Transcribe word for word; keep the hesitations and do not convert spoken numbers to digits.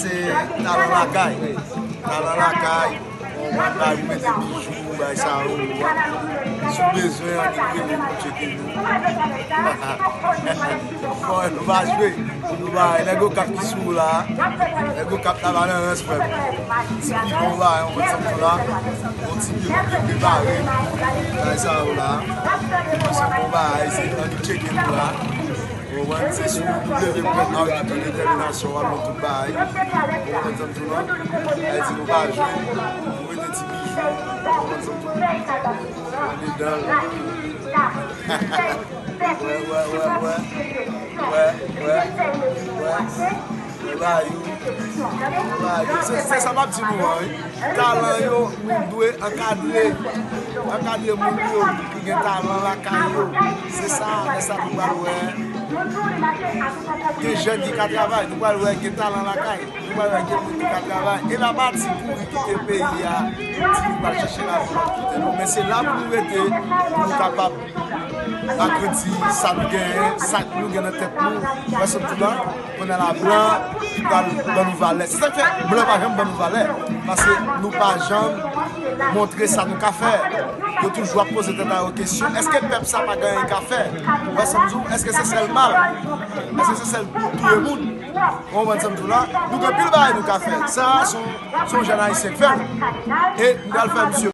Se talan lakay. Talan lakay. Ou konprann, bagay, mete bijou, bagay sa yo. Si w bezwen, annik rele nou, tcheke nou. Bon, nou pa jwe. Nou bay, nèg Okap ki sou la. Nèg Okap la ba nan rans, frè m. Ti pilon bay, yon konn sa m la. Yon ti pilon ki prepare. Bay sa yo la. Se bon bay, se annik tcheke nou la. Ou konprann, se sou W P N A, ou gen tout detèminasyon, w ap jwenn tout bay. Ou konprann sa m di w la? Sa vle di nou pa jwe. Nou mete ti bijou. Ou konprann sa m di w la? Andedan. Wè, wè, wè, wè. Wè, wè, wè. Wè ba yo. Wè ba yo. Se, se sa m ap di nou an, wi. Talan yo, nou dwe ankadre. Ankadre moun yo ki gen talan lakay yo. Se sa, se sa nou pral wè. Gen jèn ki ka travay, nou pral wè gen talan lakay. Nou pral wè gen moun ki ka travay. E n ap pati kouri kite peyi a. Di nou pral chèche lavi lòt kote. Non, men se la pou nou rete, pou nou kapab agrandi sa nou genyen, sa nou gen nan tèt nou. Wè sa m di la? Kounye a la, blan, li pral ban nou valè. Se sa k fè blan pa janm ban nou valè. Paske nou pa janm montre sa nou ka fè. Yo toujou ap poze tèt a yo kesyon, èske pèp sa pa gen anyen ka fè? Wè sa m di w? Èske se sèl mal? Èske se sèl touye moun? Ou konprann sa m di w la? Nou gen pil bagay nou ka fè. Sa, se yon, se yon jèn ayisyen k fè l. E m pral fè misye